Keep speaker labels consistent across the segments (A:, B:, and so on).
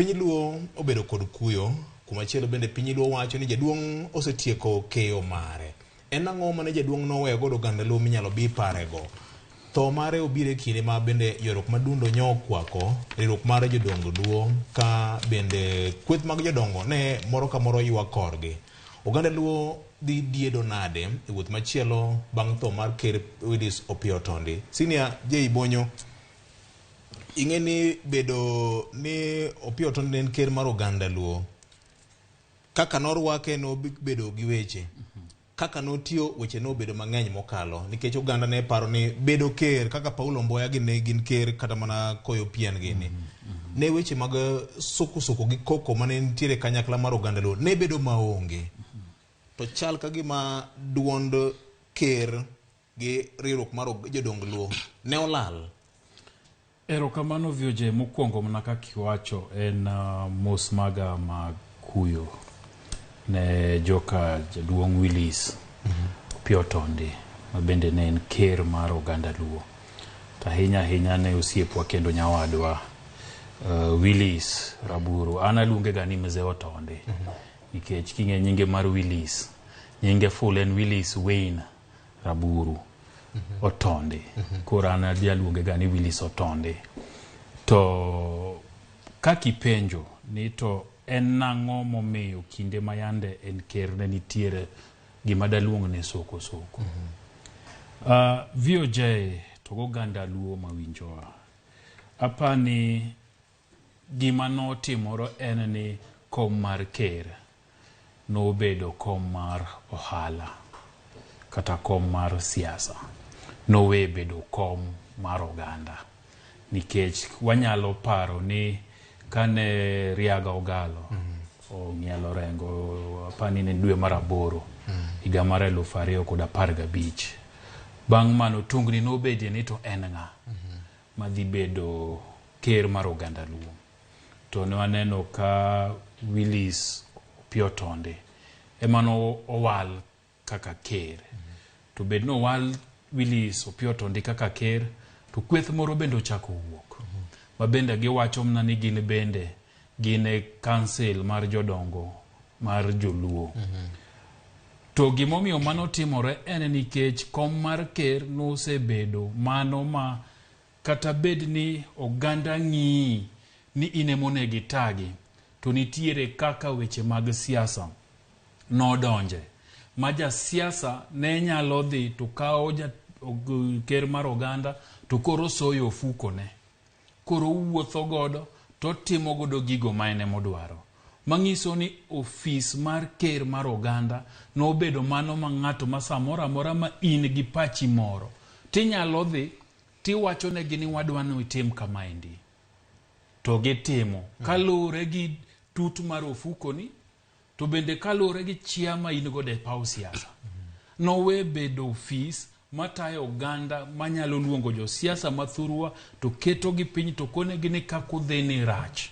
A: Piny Luo obedo kod kuyo, kumachielo bende piny Luo wacho ni jaduong' osetieko keyo mare. En ang'o mane jaduong' noweyo godo oganda Luo minyalo bi parego? Tho mare obiro e kinde ma bende ywaruok madundo nyo okwako riwruok mar jodong Luo ka bende kweth mag jodongo ne moro ka moro ywak korgi. Oganda Luo dhi diedo nade e wuoth machielo bang' tho mar Ker Willis Opiyo Otondi? Senior J Bonyo, ing'e ni bedo ni Opiyo Otondi ne en ker mar oganda Luo, kaka norwake nobedo gi weche. Kaka notiyo weche nobedo mang'eny mokalo nikech oganda ne paro ni bedo ker kaka Paulo Mboya gi ne gin ker kata mana koyo pien gini. Ne weche mag soko soko gi koko mane nitiere kanyakla mar oganda Luo ne bedo maonge. To chal ka gima duond ker gi riwruok mar jodong Luo ne olal.
B: Erokamano VOJ, mokwongo mana kaka iwacho en mos maga mag kuyo ne joka jaduong' Willis Opiyo Otondi ma bende ne en ker mar oganda Luo. To ahinya ahinya ne osiepwa kendo nyawadwa Willis Raburu. An aluonge ga ni Mzee Otondi nikech king'e nyinge mar Willis, nyinge full en Willis Wayne Raburu Otondi. Koro an aluonge ga ni Willis Otondi. To kaka ipenjo ni to en nang'o momiyo kinde ma yande en ker ne nitiere gima daluong ni soko soko. VOJ to goganda Luo mawinjowa. Apani gima notimore en ni kom mar ker nobedo kom mar ohala kata kom mar siasa. Nowe bedo kom mar oganda. Nikech wanyalo paro ni kane Riaga Ogalo ong'ielo orengo apani ne dwe mar aboro higa mar 2015. Bang' mano tungni nobedie ni to en ng'a madhi bedo ker mar oganda Luo. To ne waneno ka Willis Opiyo Otondi ema nowal kaka ker. To bed ni owal Willis Opiyo Otondi kaka ker, to kweth moro bende ochako wuok. Ma bende giwacho mana ni gin bende gin e council mar jodongo mar joluo. To gimomiyo mano timore en nikech kom mar ker nosebedo mano ma kata bed ni oganda ng'iyi ni in ema onego itagi, to nitiere kaka weche mag siasa nodonje. Ma jasiasa ne nyalo dhi to kawo ker mar oganda to koro soyo ofukone. Koro owuotho godo to otimo godo gigo ma en emodwaro. Manyiso ni ofis mar ker mar oganda nobedo mano ma ng'ato ma samoro amora ma in gi pachi moro tinyalo dhi tiwachonegi ni wadwa ni itim kamaendi. To gitimo kaluwore gi tut mar ofukoni to bende kaluwore gi chia ma in godo e paw siasa. Nowe bedo ofis matayo oganda manyalo luongo josiasa mathurwa to ketogi piny to konegi ni kaka udhi ni rach.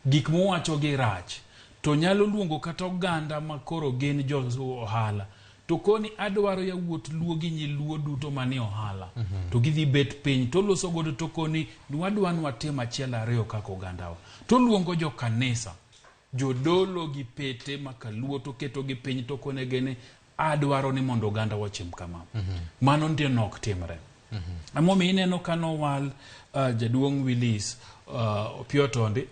B: Gik muwacho gi rach. To nyalo luongo kata oganda ma koro gin jo ohala. To koni adwaro yawuot Luo gi nyi Luo duto manie ohala. To gidhi bet piny to loso godo to koni ni wadwa ni watim achiel ariyo kaka ogandawa. To luongo jo kanisa, jodolo gi pete makaluo to ketogi piny to konegi ni adwaro ni mondo oganda wachim kama. Mano ndio nok timre. Emomiyo ineno ka nowal jaduong' Willis Opiyo Otondi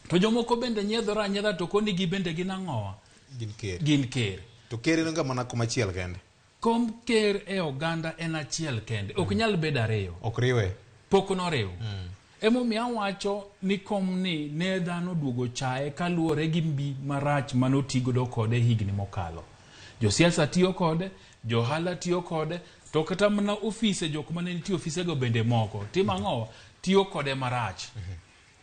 B: to jomoko bende nyiedhore anyiedha to koni gi bende gin ang'owa?
A: Gin ker.
B: Gin ker.
A: To ker en ga mana komachiel kende.
B: Kom ker e oganda en achiel kende, ok nyal bedo ariyo.
A: Ok riwe.
B: Pok noriw. Emomiyo awacho ni komni ne dhano oduogo chaye kaluwore gi mbi marach mane otigodo kode higni mokalo. Josiasa tiyo kode, johala tiyo kode, to kata mana ofise jok mane nitie ofisego bende moko timo ang'o? Tiyo kode marach.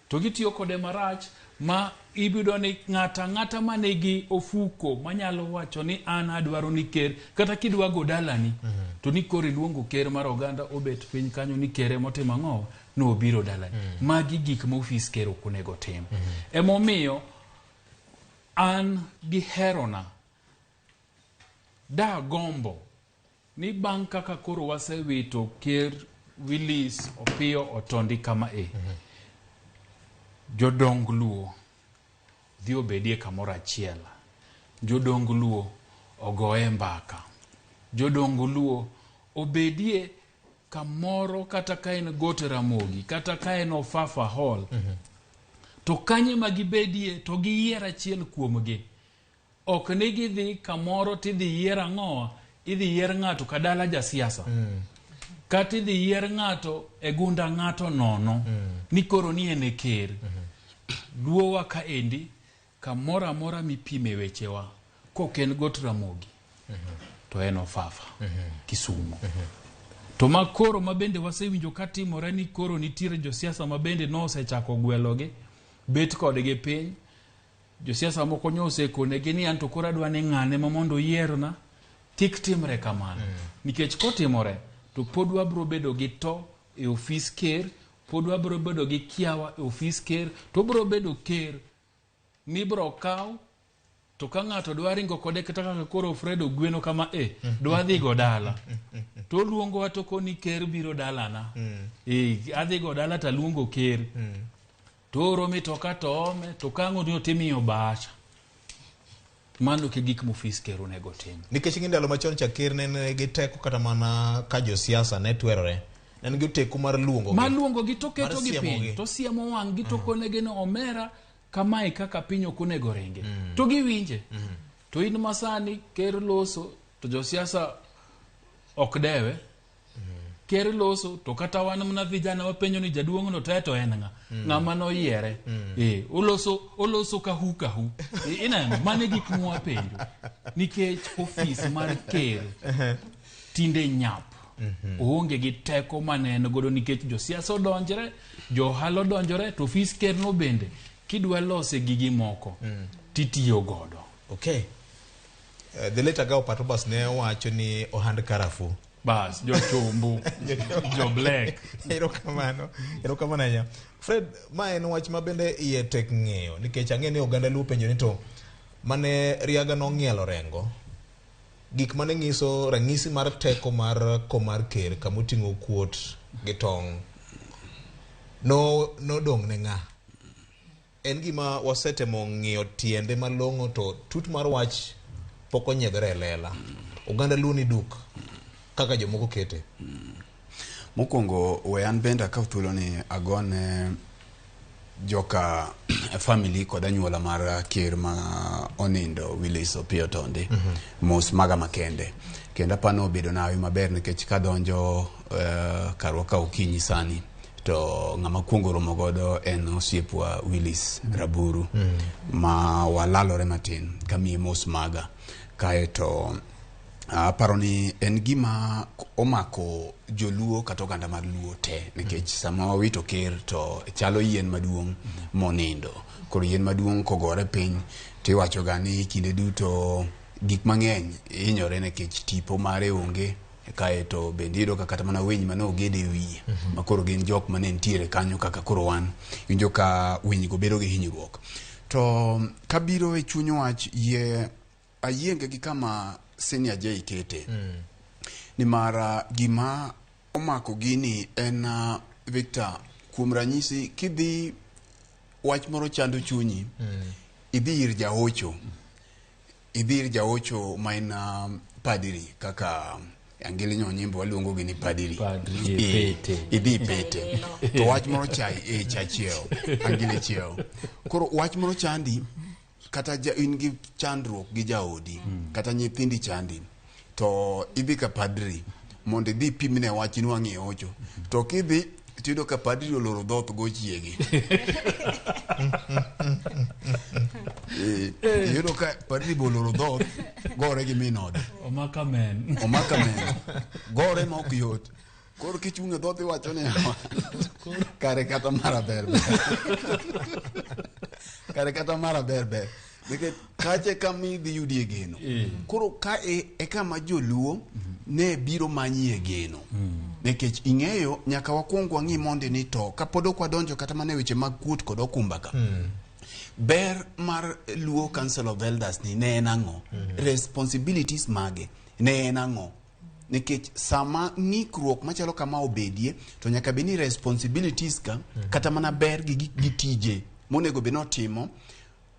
B: To gitiyo kode marach ma ibiro ni ng'ato ang'ata manigi ofuko manyalo wacho ni an adwaro ni ker kata kidwa go dalani to ni koro iluongo ker mar oganda obet piny kanyo ni ker emotimo ang'o nobiro dalani. Magi gik ma ofis ker ok onego tim. Emomiyo an gi herona dagombo ni bang' kaka koro wasewito ker Willis Opiyo Otondi kama e. Jodong Luo dhi obedie kamoro achiel. Jodong Luo ogoye mbaka. Jodong Luo obedie kamoro kata ka en Got Ramogi, kata ka en Ofafa Hall. To kanye ma gibedie to giyier achiel kuomgi. Ok ni gidhi kamoro tidhi yier ang'owa, idhi yier ng'ato kadala jasiasa. Kata idhi yier ng'ato e gunda ng'ato nono. Ni koro ni en e ker. Luowa kaendi kamoro amora mipime wechewa kok en Got Ramogi to en Ofafa Kisumu. To ma koro ma bende wasewinjo katimore ni koro nitiere josiasa ma bende nosechako gwelogi bet kodgi piny. Josiasa moko nyo osekonegi ni anto koro adwa ni ng'ane ma mondo oyierna. Kik timre kamano. Nikech kotimore to pod wabro bedo gi to e ofis ker, pod wabro bedo gi kiawa e ofis ker, to obro bedo ker mibro kaw to ka ng'ato dwa ringo kode kata kaka koro Fred Ogweno kama e dwa dhigo dala to oluongowa to koni ker biro dalana. Adhigo dala to aluongo ker. To oro mitoka to ome to kang'o ni otimiyo bahasha. Mano ke gik mofis ker onego tim.
A: Nikech gi ndalo machon cha ker ne nigi teko kata mana ka josiasa ne twerore. Ne nigi teko mar luongo
B: gi. Mar luongo gi to keto gi piny, to siemo wang' gi to konegi ni omera kamae kaka piny ok onego ringi. To giwinje. To in masani ker loso to josiasa ok dewe. Ker loso to kata wan mana vijana wapenjo ni jaduong' no to en ng'a? Ng'ama noyiere. Oloso kahu kahu. Ineno, mano e gik mwapenjo. Nikech ofis mar ker tinde nyap. Oonge gi teko mane en godo nikech josiasa odonjre, jo ohala odonjore, to ofis ker no bende kidwa lose gigi moko titiyo godo.
A: Okay. The late Agao Patrobas ne owacho ni ohand karafuu.
B: Bas, jochumbu, jo black.
A: Erokamano, erokamano ahinya. Fred, ma en wach ma bende iye tek ng'eyo nikech ang'e ni oganda Luo penjo ni to mane Riaga nong'ielo rengo, gik mane nyiso ranyisi mar teko mar kom mar ker kamoting'o kuot gi tong' no nodong' ne ng'a? En gima wasetemo ng'iyo tiende malong'o to tut mar wach pok onyiedhore e lela. Oganda Luo ni duk kaka jomoko kete.
C: Mokwongo we an bende akaw thuolo ni agone joka family kod anyuola mar ker ma onindo Willis Opiyo Tondi mos maga makende. Kendo apano obedo na hawi maber nikech kadonjo karwa ka okinyi sani to ng'ama kuongo romo godo en osiepwa Willis Raburu ma walalore matin kamiye mos maga. Kaeto aparo ni en gima omako joluo kata oganda mar Luo te nikech sama wawito ker to chalo yien maduong' monindo. Koro yien maduong' kogore piny tiwacho ga ni kinde duto gik mang'eny hinyore nikech tipo mare onge. Kaeto bende iyudo ka kata mana winy mane ogede e wiye ma koro gin jok mane nitiere kanyo kaka koro wan iwinjo ka winy go bedo gi hinyruok. To kabiro e chuny wach yie ayienge gi kama Senior J kete. Nimar gima omako gini en Victor, kuom ranyisi kidhi wach moro chando chunyi, idhi ir jaocho. Idhi ir jaocho ma en padiri kaka Angili Nyonyimbo waluongo gi ni padiri.
B: Padri, pete.
C: Idhi pete. To wach moro cha cha chiewo. Angili chiewo. Koro wach moro chandi kata in gi chandruok gi jaodi kata nyithindi chandi to idhi ka padri mondo idhi pimne wach inwang'e e ocho. To kidhi tiyudo ka padri oloro dhoth go chiege. Iyudo ka padri be oloro dhoth gore gi min ode.
B: Omaka men.
C: Omaka men. Gore ma ok yot. Koro kichung' e dhoth iwacho ni kare kata mara ber ber. Kare kata mara ber ber. Nikech kache kama idhi yudie geno. Koro ka e kama joluo ne biro manyie geno. Nikech ing'eyo nyaka wakwong wang'i mondi ni to kapod ok wadonjo kata mana e weche mag kuot kod okumba ka. Ber mar Luo Council of Elders ni ne en ang'o? Responsibilities mage ne en ang'o? Nikech sama ng'ikruok machalo kama obedie to nyaka bed ni responsibilities ka kata mana ber gi gik gi tije Monego bed ni otimo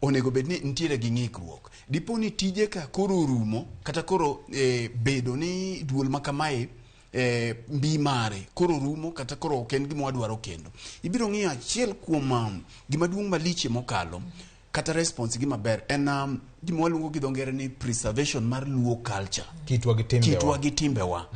C: onego bed ni nitiere gi ng'ikruok. Dipo ni tije ka koro orumo kata koro bedo ni duol ma kamae mbi mare koro rumo kata koro ok en gima wadwaro kendo. Ibiro ng'iyo achiel kuom gima duong' malich mokalo kata response gi maber en gima waluongo gi dho ngere ni preservation mar Luo culture.
A: Kitwa gi timbewa.
C: Kitwa gi timbewa.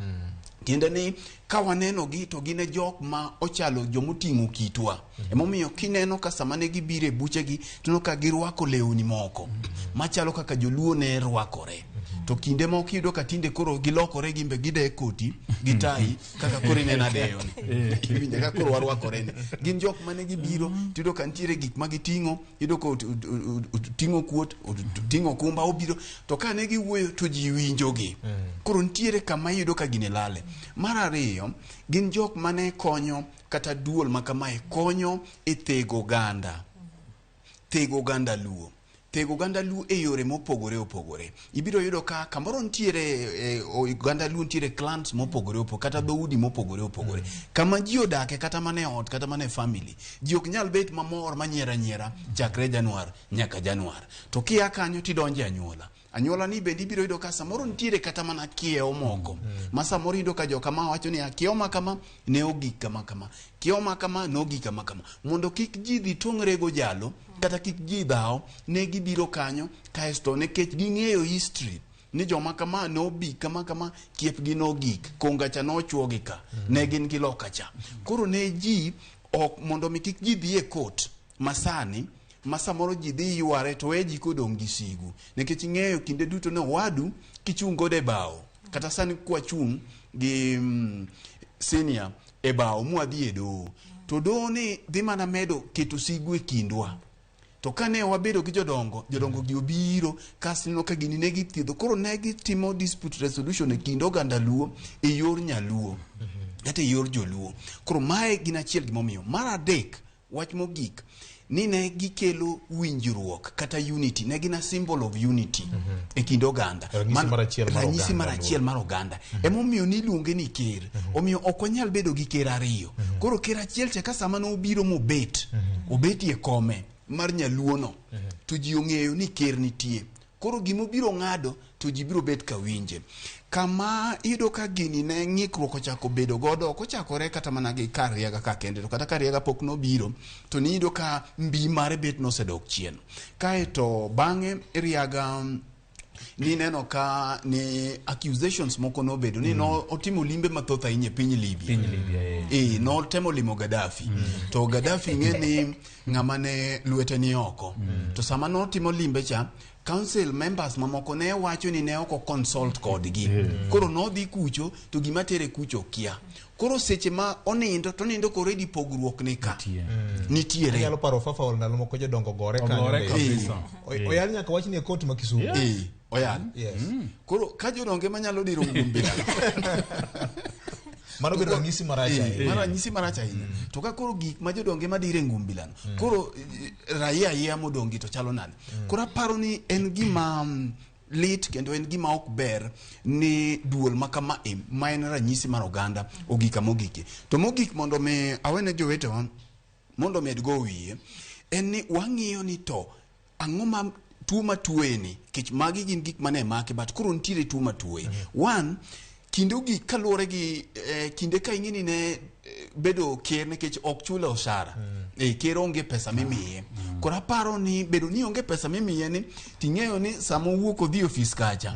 C: Tiende ni ka waneno gi to gin e jok ma ochalo jomoting'o kitwa. Emomiyo kineno ka sama ne gibiro e buchegi tineno ka girwako lewni moko machalo kaka joluo ne rwakore. To kinde moko iyudo ka tinde koro gilokore gimbe gide koti gi tai kaka koro ineno adeyo ni. Iwinjo kaka koro warwakore ni. Gin jok mane gibiro tiyudo ka nitiere gik ma giting'o, iyudo ka oting'o kuot, oting'o kumba obiro to kane giwuoyo to ji winjogi. Koro nitiere kama iyudo ka gini lale. Mar ariyo, gin jok mane konyo kata duol ma kamae konyo e thego oganda. Thego oganda Luo. Thego oganda Luo e yore mopogore opogore. Ibiro yudo ka kamoro nitiere oganda Luo nitiere clans mopogore opogore kata dhoudi mopogore opogore. Kama ji odake kata mana e ot kata mana e family, ji ok nyal bet mamor manyiero anyiera chakre Januar nyaka Januar. To kia kanyo tidonje anyuola. Anyuola ni bende ibiro yudo ka samoro nitiere kata mana kiewo moko. Ma samoro iyudo ka jokama wacho ni kiewo ma kama ne ogik kama kama. Kiewo ma kama ne ogik kama kama. Mondo kik ji dhi tong're go jalo kata kik ji dhaw ne gibiro kanyo kaesto nikech ging'eyo history ni joma kama nobi kama kama kiepgi nogik konga cha nochuogi ka ne gin gi loka cha. Koro ne ji ok mondo mi kik ji dhi e court masani ma samoro ji dhi yware to we ji kodong' gi sigu nikech ing'eyo kinde duto ni owadu kichung' godo e bao kata sani kwachung' gi senior e bao mwadhi e doho to doho ni dhi mana medo keto sigu e kindwa. To kane wabedo gi jodongo, jodongo gi obiro kasto ineno ka gini ne githiedho. Koro ne gitimo dispute resolution e kind oganda Luo e yor nyaluo kata e yor joluo. Koro mae gin achiel gimomiyo. Mar adek, wach mogik ni ne gikelo winjruok kata unity, ne gin a symbol of unity e kind oganda.
A: Ranyisi mar
C: achiel mar oganda. Emomiyo niluonge ni ker. Omiyo ok wanyal bedo gi ker ariyo. Koro ker achiel cha ka sama nobiro mobet, obetie kome mar nyaluo no, to ji ong'eyo ni ker nitie. Koro gimobiro ng'ado to ji biro bet ka winje. Kama iyudo ka gini ne ng'ikruok ochako bedo godo, ok ochakore kata mana gi Kariaga ka kende, to kata Kariaga pok nobiro, to niyudo ka mbi mare bet nosedok chien. Kaeto bang'e Riaga nineno ka ni accusations moko nobedo ni no otimo limbe mathoth ahinya e piny Libya.
B: Piny Libya,
C: notemo limo Gaddafi. To Gaddafi ng'e ni ng'ama ne lwete ni oko. To sama notimo limbe cha, council members mamoko ne wacho ni ne ok consult kodgi. Koro nodhi kucho to gima tere kucho kia. Koro seche ma onindo to onindo koro already pogruok ni ka. Nitiere.
A: Anyalo paro Fafa ndalo moko jodongo gore kanyo.
B: Ogore kabisa.
A: Oyal nyaka wach ni e court ma Kisumu.
C: Oyal.
A: Yes.
C: Koro ka jodonge manyalo diro ngumbe.
A: Mano bedo ranyisi marach ahinya.
C: Mano ranyisi marach ahinya. To ka koro gik ma jodonge madire ngumbilano, koro raia yia modong' gi to chalo nade? Koro aparo ni en gima lit kendo en gima ok ber ni duol ma kama e ma en ranyisi mar oganda ogik kama ogikie. To mogik mondo mi awene jowetewa mondo med go wiye en ni wang'iyo ni to ang'o ma tuo matuoye ni, nikech magi gin gik mane make but koro nitiere tuo matuoye. One, kinde ogik kaluwore gi kinde ka ing'e ni ne bedo ker nikech ok chule osara. Ker onge pesa mimiye. Koro aparo ni bedo ni onge pesa mimiye ni ting'eyo ni sama owuok odhi e ofis kacha.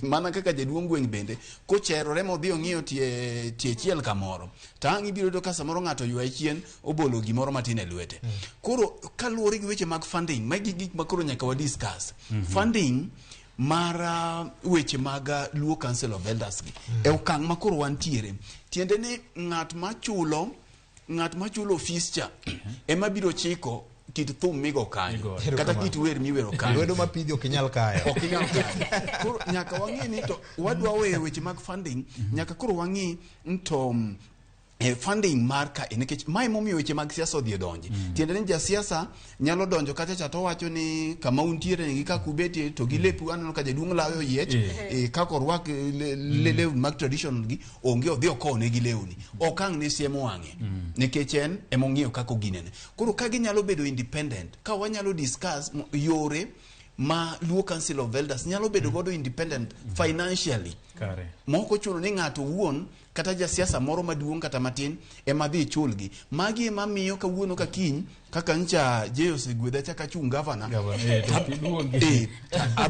C: Mana kaka jaduong' gweng' bende kocherore modhi ong'iyo tie chiel kamoro to ang' ibiro yudo ka samoro ng'ato ywaye chien obolo gimoro matin e lwete. Koro kaluwore gi weche mag funding, magi gik ma koro nyaka wa discuss. Funding mar weche mag Luo Council of Elders gi e okang' ma koro wantiere, tiende ni ng'at machulo ofis cha ema biro chiko kit thum migo kanyo kata kit wer miwero kanyo.
A: Lwedo mapidhi ok inyal kayo.
C: Ok inyal kayo. Koro nyaka wang'i ni to wadwa weyo weche mag funding, nyaka koro wang'i to Funding mar ka nikech mae momiyo weche mag siasa odhi e donji. Tiende ni jasiasa nyalo donjo kacha cha to wacho ni kama untiere ni gi kaka ubetie to gi lepu aneno ka jaduong' lawe oyiech, kaka orwak lewni mag traditional gi onge odhi okowne gi lewni ok ang' ne siem wang'e nikech en emong'iyo kaka oginene. Koro ka ginyalo bedo independent, ka wanyalo discuss yore ma Luo Council of Elders nyalo bedo godo independent financially
B: Kare.
C: mok ochuno ni ng'ato wuon kata jasiasa moro maduong' kata matin ema dhi chulgi. Magi ema miyo kawuono ka kiny kaka ncha Jay osegwedha chaka achung' gavana.
B: Gavana, to iluongi.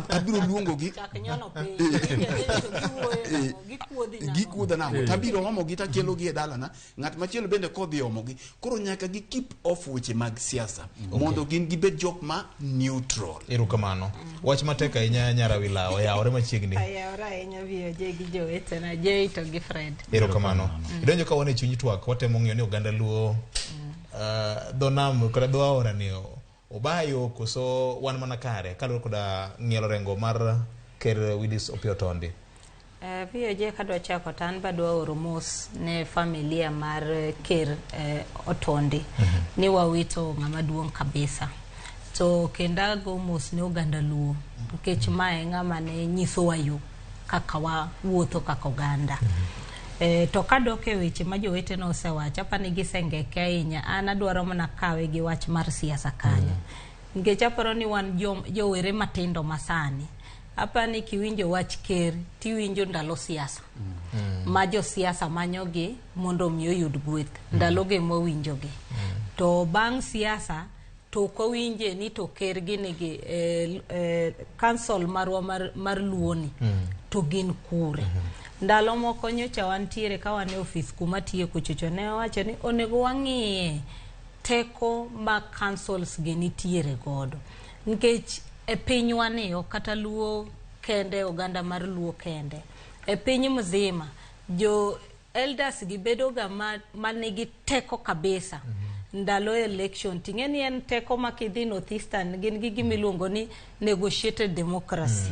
C: Abiro luongogi.
D: Chak nyono piny. To giwuoyo nang'o? Gikuodhi nang'o?
C: Gikuodha nang'o? Tabiro omogi takelogi e dalana. Ng'at machielo bende kodhi omogi. Koro nyaka gi keep off weche mag siasa mondo gin gibed jok ma neutral.
A: Erokamano. Wach matek ahinya Nyarawila oyawore machiegni.
D: Ayawore ahinya VOJ gi jowetena, Jay to gi Fred.
A: Erokamano. Idonjo ka wan e chuny twak, watemo ng'iyo ni oganda Luo dho nam kata dho aora ni obayo koso wan mana kare kaluwore koda ng'ielo rengo mar Ker Willis Opiyo Otondi.
D: VOJ kadwa chako to an badwa oro mos ne familia mar Ker Otondi ni wawito ng'ama duong' kabisa. To kendo ago mos ne oganda Luo nikech mae ng'ama ne nyisowa yo kaka wawuotho kaka oganda. To kadok e weche ma jowetena osewacho, apani gisengeke ahinya. An adwaro mana kawe gi wach mar siasa kanyo. Nikech aparo ni wan jowere matindo masani. Apani kiwinjo wach ker, tiwinjo ndalo siasa. Ma josiasa manyogi mondo mi oyud gweth. Ndalogo ema wawinjogi. To bang' siasa, to ok wawinje ni to ker gini gi council marwa mar Luo ni to gin kure. Ndalo moko nyocha wantiere ka wan e ofis kuma tiye kuchocho ne wawacho ni onego wang'iye teko ma councils gi nitiere godo. Nikech e pinywa ni ok kata Luo kende, oganda mar Luo kende. E piny mzima, jo elders gi bedo ga ma nigi teko kabisa. Ndalo election ting'e ni en teko ma kidhi North Eastern gin gi gima iluongo ni negotiated democracy.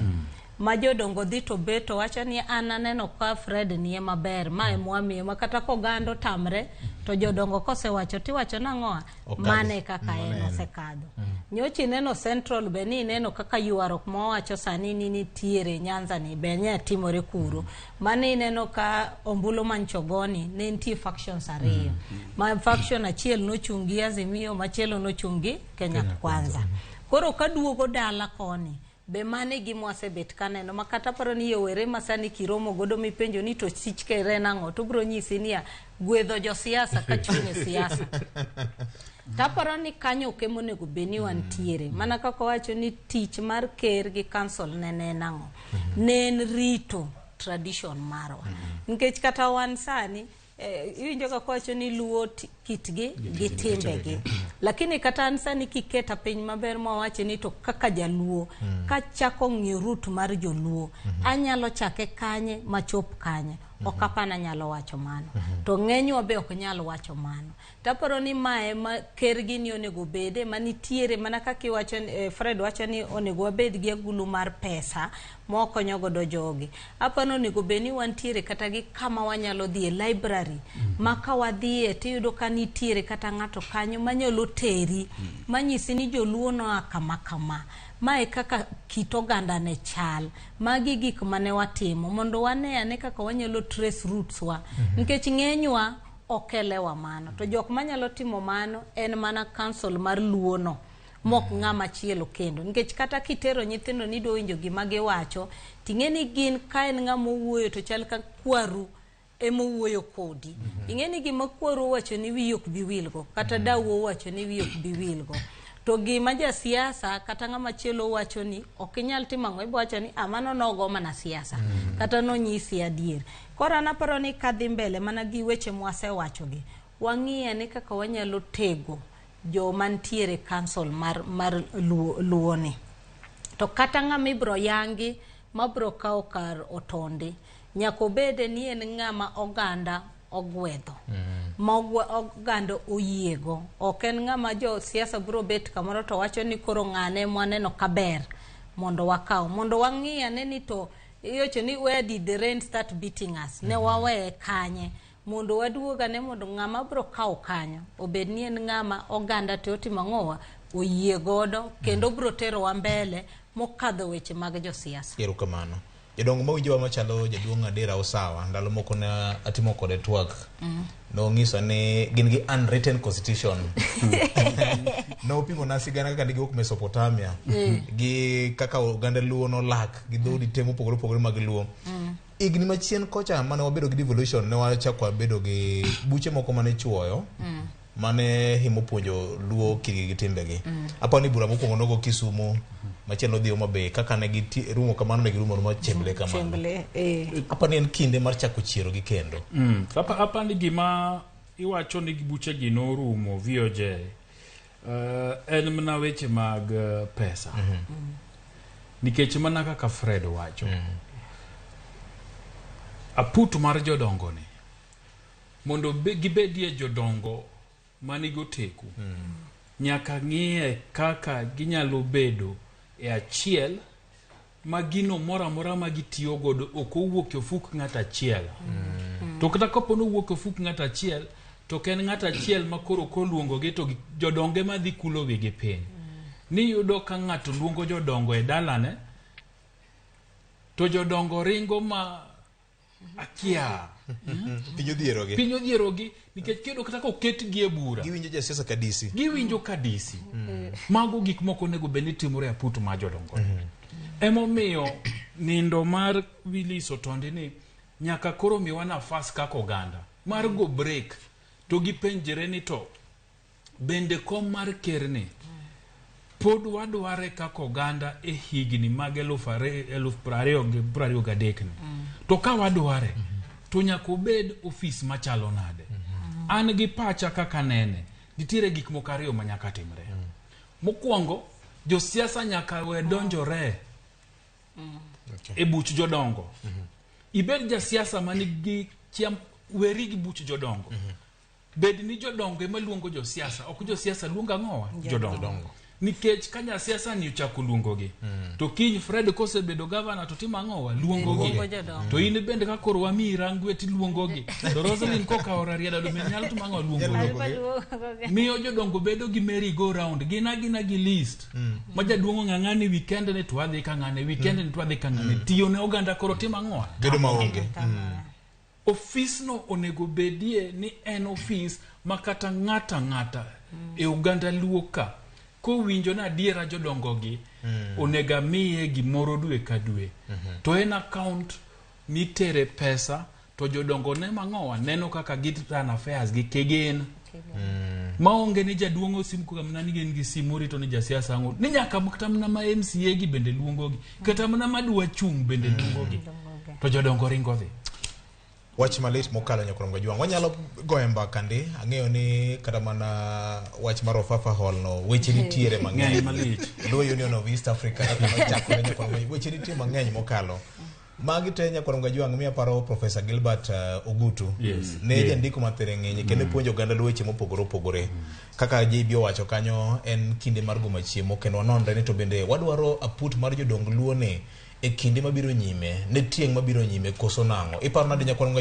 D: Ma jodongo dhi to bet to wacho ni an aneno ka Fred nie maber, ma emwamiye ma kata koganda otamre to jodongo kosewacho tiwacho nang'oa
A: Okadhi.
D: mane kaka en
A: Mano en.
D: osekadho. Nyocha ineno Central be ni ineno kaka ywaruok mawacho sani ni nitiere Nyanza ni be ne timore kuro. Mane ineno ka ombulu manchogoni ne nitie factions ariyo. Ma faction achiel nochung' gi Azimio, machielo nochung' gi Kenya Kwanza. Koro kaduogo dala koni, be mane gima wasebet kaneno ma kata paro ni yowere ma sani kiromo godo mipenjo ni to tich ker en ang'o to biro nyisi niya gwedho josiasa ka chung' e siasa. Taparo ni kanyo ok ema onego bed ni wantiere. Mana kaka owacho ni tich mar ker gi council ne en ang'o? Ne en rito tradition marwa. Nikech kata wan sani iwinjo kaka owacho ni luo kitgi gi timbegi. Lakini kata an sani kiketa piny maber mawache ni to kaka jaluo kachako ng'iyo root mar joluo anyalo chake kanye machop kanye. Ok apani anyalo wacho mano. To ng'enywa be ok nyal wacho mano. Taparo ni mae ma ker gini onego bede manitiere mana kaka iwacho Fred wacho ni onego wabed gi agulu mar pesa ma wakonyo godo jogi. Aparo ni onego bed ni wantiere kata gi kama wanyalo dhi e library ma ka wadhiye tiyudo ka nitiere kata ng'ato kanyo manyalo teri manyisi ni joluo noa kama kama. Mae kaka kit oganda ne chal. Magi gik mane watimo mondo wane ane kaka wanyalo trace roots wa. Nikech ng'enywa ok elewa mano. To jok manyalo timo mano en mana council mar Luo no mok ng'ama chielo kendo. Nikech kata kitero nyithindo ni idwa winjo gima giwacho, ting'e ni gin ka en ng'ama owuoyo to chal ka kwaru emowuoyo kodi. Ing'e ni gima kwaru owacho ni wiyi ok bi wilgo, kata dau owacho ni wiyi ok bi wilgo. To gima jasiasa kata ng'ama chielo wacho ni ok inyal timo ang'o, ibo wacho ni ah mano nogo mana siasa kata nonyisi adier. Koro an aparo ni kadhi mbele mana gi weche mwasewachogi, wang'i ane kaka wanyalo tego joma nitiere council mar Luo, Luo ni. To kata ng'ama ibro yangi mabro kawo kar Otondi, nyaka obede ni en ng'ama oganda ogwedho. Ma oganda oyiego. Ok en ng'ama josiasa bro bet kamoro to wacho ni koro ng'ane mwaneno kaber mondo wakaw. Mondo wang'i ane ni to iwacho ni where did the rain start beating us? Ne waweye kanye? Mondo waduogane mondo ng'ama biro kawo kanyo obed ni en ng'ama oganda te otimo ang'owa oyie godo kendo biro terowa mbele mokadho weche mag josiasa.
A: Erokamano. Jodongo mawinjowa machalo jaduong' Adera Osawa, ndalo moko ne atimo kode twak. Nong'isa ni gin gi unwritten constitution. Nopimo na sigana kaka ne giwuok Mesopotamia gi kaka oganda Luo nolak gi dhoudi te mopogore opogore mag Luo. Higni machien kocha mane wabedo gi devolution ne wachako wabedo gi buche moko mane ichuoyo mane himo puonjo Luo kitgi gi timbegi. Aparo ni bura mokwongo nogo Kisumu, machielo nodhi Homa Bay, kaka ne girumo kamano ne girumo aruma chemble kamano.
E: Chemble, eh.
A: Aparo ni en kinde mar chako chierogi kendo.
B: Apa ni gima iwacho ni buchegi norumo VOJ en mana weche mag pesa. Nikech mana kaka Fred wacho, aput mar jodongo ni mondo gibedie jodongo manigi oteku nyaka ng'iye kaka ginyalo bedo e achiel ma gino moro amora ma gitiyo godo ok owuok e ofuk ng'at achiel. To kata kapo ni owuok e ofuk ng'at achiel, to ok en ng'at achiel ma koro koluongogi to jodonge madhi kulo wigi piny. Niyudo ka ng'ato luongo jodongo e dalane, to jodongo ringo ma akia.
A: Piny odhierogi.
B: Piny odhierogi nikech kiyudo kata koketgi e bura.
A: Giwinjo jasiasa ka DC.
B: Giwinjo ka DC. Mago gik moko onego bed ni timore e aput mar jodongo. Emomiyo nindo mar Willis Otondi ni nyaka koro miwa nafas kaka oganda mar go break to gipenjre ni to bende kom mar ker ni pod wadware kaka oganda e higni mag 2023 ni. To ka wadware to nyaka obed ofis machalo nade. An gi pacha kaka nene, nitiere gik moko ariyo ma nyaka timre. Mokwongo, josiasa nyaka we donjore e buch jodongo. Ibed jasiasa manigi chia, weri gi buch jodongo. Bed ni jodongo ema luongo josiasa, ok josiasa luongo ang'owa? Jodongo. Nikech ka jasiasa ni ochako luongogi, to kiny Fred kosebedo gavana to timo ang'owa? Luongogi. To in bende ka koro wamiyi rangwe tiluongogi. To Roselyn kokawo Rarieda to bende nyalo timo ang'owa? Luongogi. Miyo jodongo bedo gi merry go round, gin agina gi list. Ma jaduong' ong'ang'a ni weekend ni to wadhi ka ng'ane, weekend ni to wadhi ka ng'ane. Tiyo ne oganda koro timo ang'owa?
A: Bedo maonge.
B: Ofisno onego bedie ni en ofis ma kata ng'ata ng'ata e oganda Luo ka kowinjo ni adiera jodongo gi onego amiye gimoro dwe ka dwe. To en account mitere pesa to jodongo ne mang'owa neno kaka gi run affairs gi kigin. Maonge ni jaduong' osim koga mana ni gin gi simu rito ni jasiasa ang'o. Ni nyaka kata mana ma MCA gi bende luongogi. Kata mana madwa chung' bende luongogi. To jodongo ringo dhi.
A: Wach malit mokalo nyakrom Gajwang'. Wanyalo goyo mbaka ndi. Ang'eyo ni kata mana wach mar Ofafa Hall no weche nitiere mang'eny. Luo Union of East Africa kaka nochakore nyakrom Gajwang'. Weche nitie mang'eny mokalo. Magi te nyakrom Gajwang' miyo aparo Professor Gilbert Ogutu.
B: Yes.
A: Ne jandiko mathereng'enye kendo puonjo oganda Luo weche mopogore opogore. Kaka JB owacho kanyo en kinde mar goma chiemo kendo wanonre ni to bende wadwaro aput mar jodong Luo ni e kinde mabiro nyime, ne tieng' mabiro nyime koso nang'o. Iparo nade nyakrom Gajwang'?